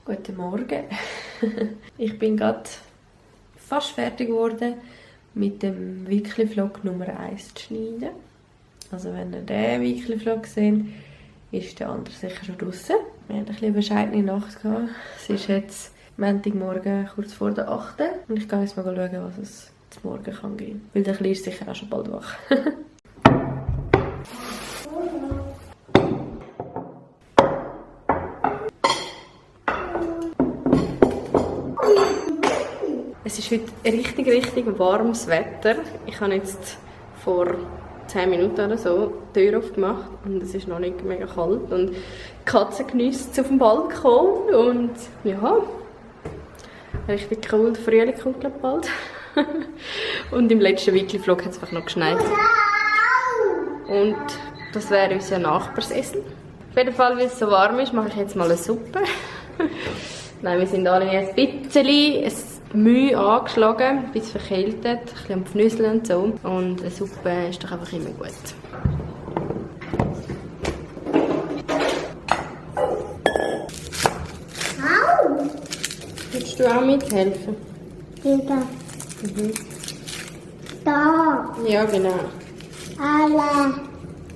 Guten Morgen. Ich bin gerade fast fertig geworden, mit dem Weekly-Vlog Nummer 1 zu schneiden. Also wenn ihr den Weekly-Vlog seht, ist der andere sicher schon draussen. Wir hatten ein bisschen bescheidene Nacht gehabt. Es ist jetzt Montagmorgen kurz vor der 8. Und ich gehe jetzt mal schauen, was es zum Morgen kann gehen. Weil der Kleine ist sicher auch schon bald wach. Es ist heute richtig warmes Wetter. Ich habe jetzt vor 10 Minuten oder so die Tür aufgemacht und es ist noch nicht mega kalt. Und die Katze geniesst auf dem Balkon und ja, richtig cool. Der Frühling kommt glaube ich bald. Und im letzten Weekly-Vlog hat es einfach noch geschneit. Und das wäre unser Nachbarsessen. Auf jeden Fall, weil es so warm ist, mache ich jetzt mal eine Suppe. Nein, wir sind alle ein bisschen Mühe angeschlagen, ein bisschen verkältet, ein bisschen am Pfnüsseln und so. Und eine Suppe ist doch einfach immer gut. Willst du auch mithelfen? Ja. Mhm. Da. Ja, genau. Alle.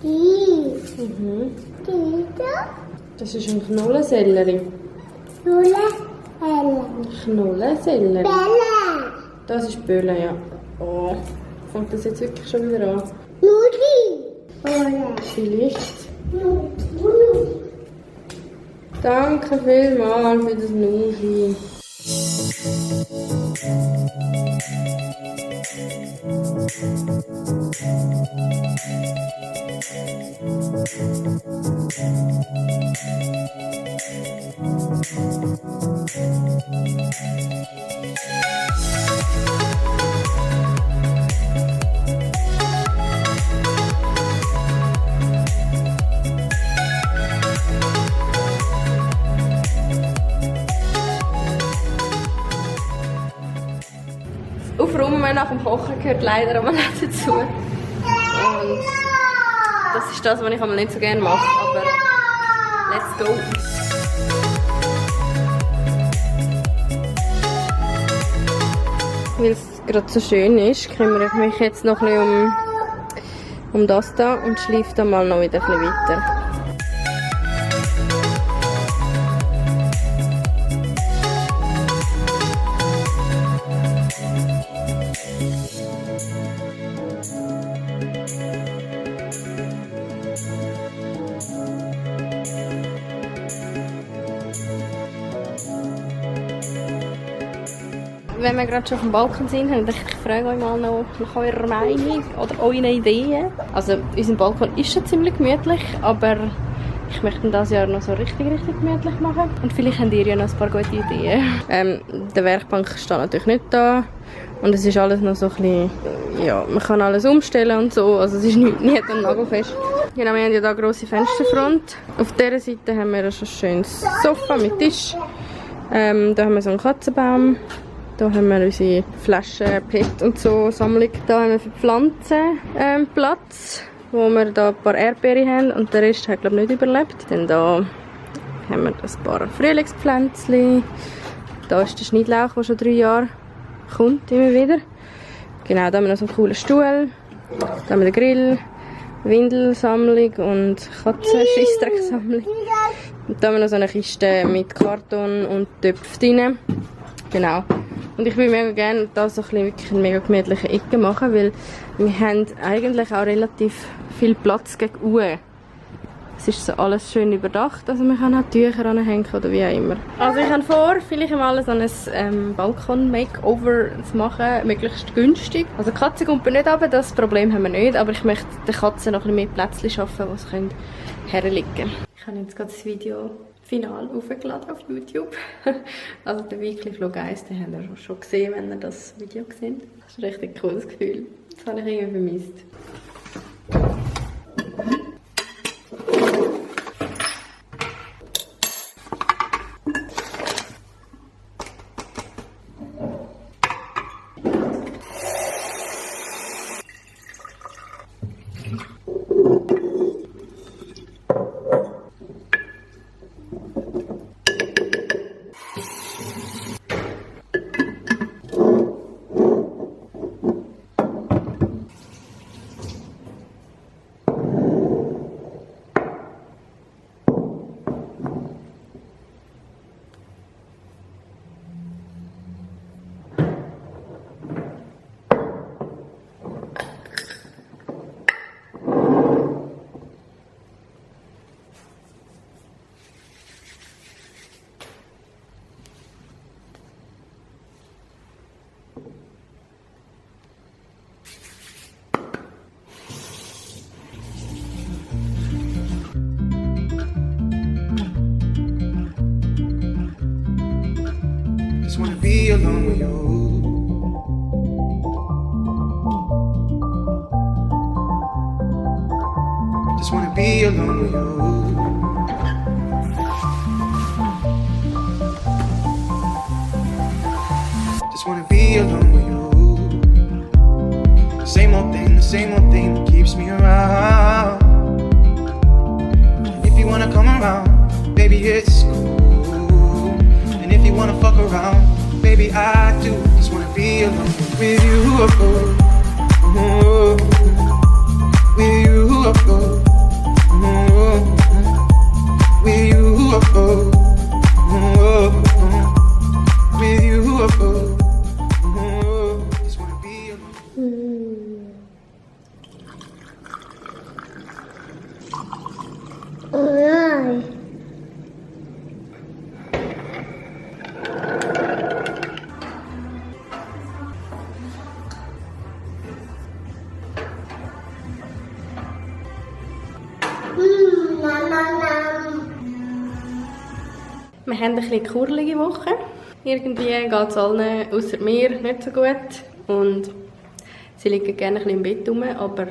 Die. Mhm. Die da. Das ist ein Knollensellerie. Nulle. Helle. Knollensellerie. Bälle. Das ist Böhle, ja. Oh, fängt das jetzt wirklich schon wieder an? Nudi. Ole. Vielleicht. Nudi. Danke vielmals für das Nudeln. Aufräumen nach dem Kochen gehört leider einmal nicht dazu. Und das ist das, was ich einmal nicht so gerne mache. Aber let's go! Weil es gerade so schön ist, kümmere ich mich jetzt noch ein bisschen um das da und schleife dann mal noch wieder ein bisschen weiter. Wenn wir gerade schon auf dem Balkon sind, ich frage euch mal noch nach eurer Meinung oder euren Ideen. Also unser Balkon ist schon ziemlich gemütlich, aber ich möchte ihn dieses Jahr noch so richtig gemütlich machen. Und vielleicht habt ihr ja noch ein paar gute Ideen. Die Werkbank steht natürlich nicht da. Und es ist alles noch so ein bisschen, ja, man kann alles umstellen und so. Also es ist nicht nagelfest. Genau, wir haben ja hier eine grosse Fensterfront. Auf dieser Seite haben wir schon ein schönes Sofa mit Tisch. Da haben wir so einen Katzenbaum. Da haben wir unsere Flaschen, PET und so Sammlung. Da haben wir für die Pflanzen Platz, wo wir da ein paar Erdbeeren haben und der Rest hat glaube ich nicht überlebt. Dann da haben wir ein paar Frühlingspflänzchen. Da ist der Schnittlauch, der schon 3 Jahre kommt, immer wieder. Genau, da haben wir noch so einen coolen Stuhl. Da haben wir den Grill, Windelsammlung und Katzen-Scheissdrecksammlung. Und da haben wir noch so eine Kiste mit Karton und Töpfen drin. Genau. Und ich würde mega gerne da so wirklich eine mega gemütliche Ecke machen, weil wir haben eigentlich auch relativ viel Platz gegen Uhr. Es ist so alles schön überdacht, also man kann auch Tücher anhängen oder wie auch immer. Also ich habe vor, vielleicht mal so ein Balkon-Makeover zu machen, möglichst günstig. Also die Katze kommt nicht runter, das Problem haben wir nicht, aber ich möchte der Katze noch ein bisschen mehr Plätzchen schaffen, wo sie herlegen können. Ich habe jetzt gerade das Video final aufgeladen auf YouTube. Also der Weekly-Vlog 1, den habt ihr schon gesehen, wenn ihr das Video gesehen habt. Das ist ein richtig cooles Gefühl. Das habe ich irgendwie vermisst. Just wanna be alone with you. Just wanna be alone with you. Just wanna be alone with you. The same old thing that keeps me around. And if you wanna come around, baby, it's cool. And if you wanna fuck around, baby, I do. Just wanna be alone with you. Oh, with you. Oh, with you. Oh, with you. Just wanna be alone. Ôi. Nam, nam, nam. Wir haben eine bisschen kurlige Woche. Irgendwie geht es allen, außer mir, nicht so gut. Und sie liegen gerne ein bisschen im Bett rum. Aber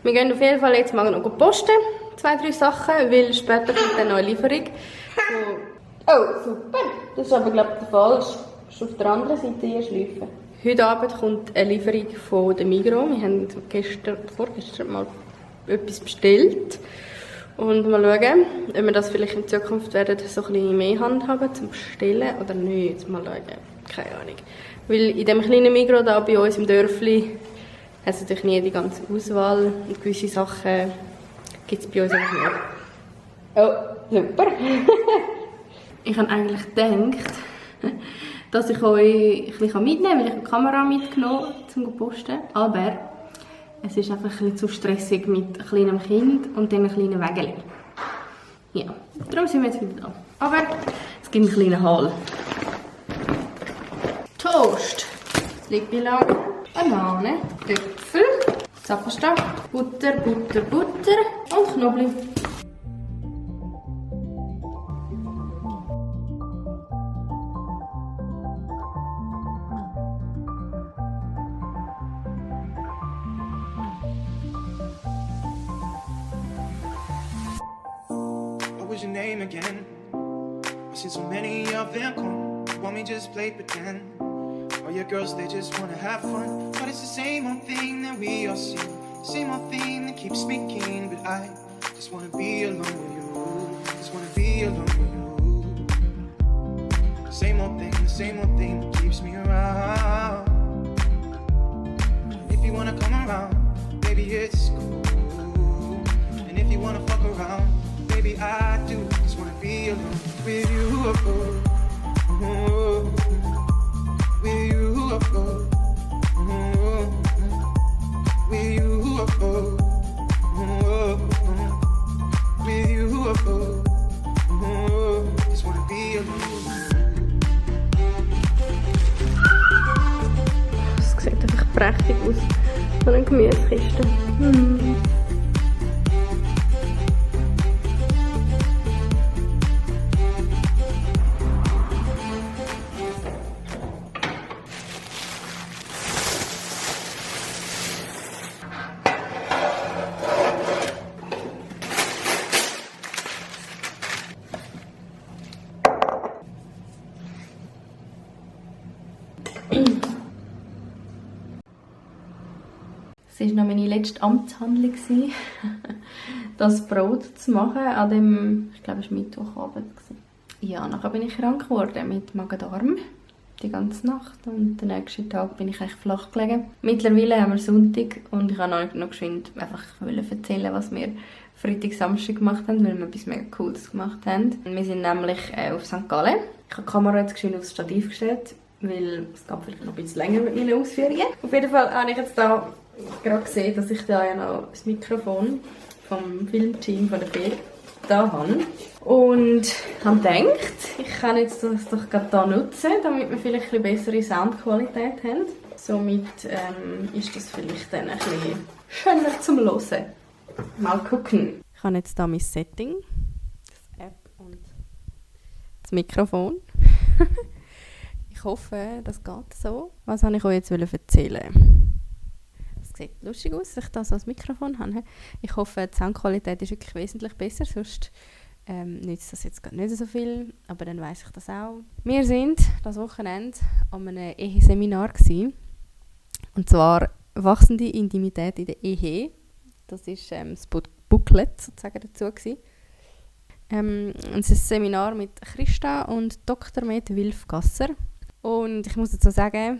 wir gehen auf jeden Fall jetzt mal noch posten. 2-3 Sachen, weil später kommt dann noch eine Lieferung. Oh, super. Das ist aber, glaube ich, falsch. Das ist auf der anderen Seite hier schleifen. Heute Abend kommt eine Lieferung von der Migros. Wir haben vorgestern mal etwas bestellt. Und mal schauen, ob wir das vielleicht in Zukunft werden, so ein bisschen mehr handhaben zum Bestellen oder nicht. Mal schauen. Keine Ahnung. Weil in dem kleinen Migros da bei uns im Dörfli hat es natürlich nie die ganze Auswahl. Und gewisse Sachen gibt es bei uns auch nicht. Oh, super. Ich habe eigentlich gedacht, dass ich euch ein bisschen mitnehmen kann, weil ich eine Kamera mitgenommen habe, um zu posten. Aber es ist einfach ein bisschen zu stressig mit einem kleinen Kind und dann einem kleinen Wägeli. Ja, darum sind wir jetzt wieder da. Aber es gibt einen kleinen Hall. Toast, Slippilage, Banane, Äpfel, Zapfenstab, Butter, Butter, Butter und Knoblauch. What was your name again? I've seen so many of them come. Want me just play pretend? All your girls, they just wanna have fun. But it's the same old thing that we all see. Same old thing that keeps me keen. But I just wanna be alone with you. Just wanna be alone with you. The same old thing that keeps me around. If you wanna come around, baby, it's cool. And if you wanna fuck around, baby, I do. Just wanna be alone with you. With you. With you. With you. Just wanna be alone. Es sieht einfach prächtig aus. So eine Gemüsekiste. Es war noch meine letzte Amtshandlung, das Brot zu machen an dem, ich glaube es war Mittwochabend. Ja, nachher bin ich krank geworden mit Magen-Darm die ganze Nacht und den nächsten Tag bin ich eigentlich flach gelegen. Mittlerweile haben wir Sonntag und ich wollte noch geschwind einfach erzählen, was wir Freitag, Samstag gemacht haben, weil wir etwas mega Cooles gemacht haben. Wir sind nämlich auf St. Gallen. Ich habe die Kamera jetzt geschwind aufs Stativ gestellt, weil es geht vielleicht noch ein bisschen länger mit meinen Ausführungen. Auf jeden Fall habe ich jetzt da gerade gesehen, dass ich da ja noch das Mikrofon vom Filmteam von der Fee da habe. Und habe gedacht, ich kann jetzt das doch gerade hier nutzen, damit wir vielleicht ein bisschen bessere Soundqualität haben. Somit ist das vielleicht dann ein bisschen schöner zum Hören. Mal gucken. Ich habe jetzt hier mein Setting, das App und das Mikrofon. Ich Ich hoffe, das geht so. Was wollte ich euch jetzt erzählen? Es sieht lustig aus, dass ich das als Mikrofon habe. Ich hoffe, die Soundqualität ist wirklich wesentlich besser, sonst nützt das jetzt nicht so viel, aber dann weiss ich das auch. Wir sind das Wochenende an einem Ehe-Seminar gewesen. Und zwar wachsende Intimität in der Ehe. Das ist das Booklet sozusagen dazu gewesen. Es ist ein Seminar mit Christa und Dr. Med Wilf-Gasser. Und ich muss dazu sagen,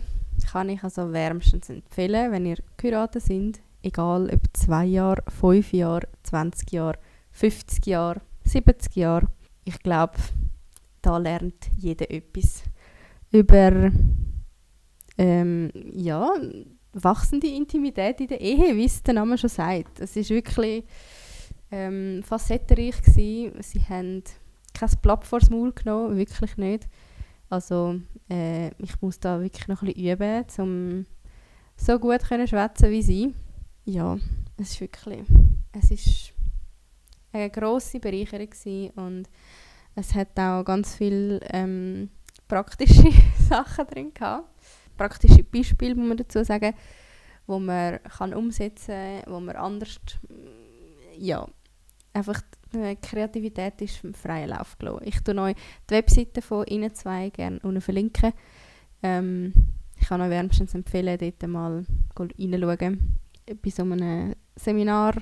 kann ich also wärmstens empfehlen, wenn ihr geheiratet sind, egal ob 2 Jahre, 5 Jahre, 20 Jahre, 50 Jahre, 70 Jahre. Ich glaube, da lernt jeder etwas über wachsende Intimität in der Ehe, wie es der Name schon sagt. Es war wirklich facettenreich gewesen. Sie haben kein Blatt vors Maul genommen, wirklich nicht. Also ich muss da wirklich noch ein bisschen üben, um so gut zu schwätzen wie sie. Ja, es ist eine grosse Bereicherung gewesen und es hat auch ganz viele praktische Sachen drin gehabt. Praktische Beispiele, muss man dazu sagen, wo man kann umsetzen kann, wo man anders, einfach die Kreativität ist im freien Lauf gelassen. Ich tue euch die Webseite von Ihnen zwei gerne unten verlinken. Ich kann euch wärmstens empfehlen, dort mal reinschauen, bei so einem Seminar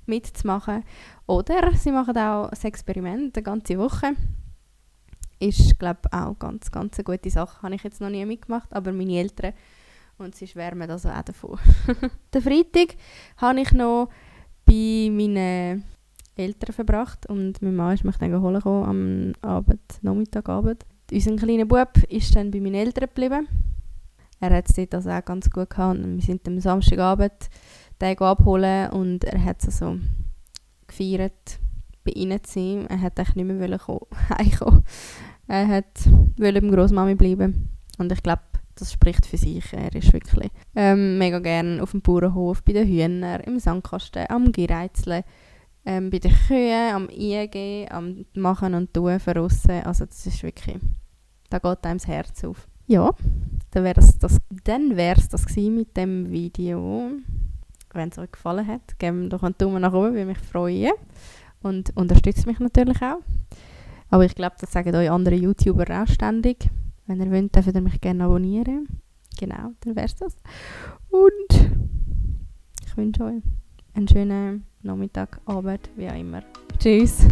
mitzumachen. Oder sie machen auch ein Experiment, eine ganze Woche. Ist, glaube ich, auch ganz eine gute Sache. Habe ich jetzt noch nie mitgemacht, aber meine Eltern und sie schwärmen also auch davon. Den Freitag habe ich noch bei meinen Eltern verbracht und mein Mann ist mich dann holen gekommen, am Nachmittagabend. Unser kleiner Bub ist dann bei meinen Eltern geblieben. Er hat es dort also auch ganz gut gehabt und wir sind am Samstagabend den abholen und er hat es also gefeiert, bei ihnen zu sein. Er hat eigentlich nicht mehr heimkommen. Er wollte beim Grossmami bleiben. Und ich glaube, das spricht für sich. Er ist wirklich mega gerne auf dem Bauernhof, bei den Hühnern, im Sandkasten, am Gereizeln, bei den Kühen, am Eingehen, am Machen und Tun, verrossen. Also das ist wirklich, da geht einem das Herz auf. Ja, dann wäre es das gewesen mit dem Video. Wenn es euch gefallen hat, gebt mir doch einen Daumen nach oben, würde mich freuen. Und unterstützt mich natürlich auch. Aber ich glaube, das sagen euch andere YouTuber auch ständig. Wenn ihr wollt, dürft ihr mich gerne abonnieren. Genau, dann wäre es das. Und ich wünsche euch einen schönen Nachmittag, Abend, wie auch immer. Tschüss!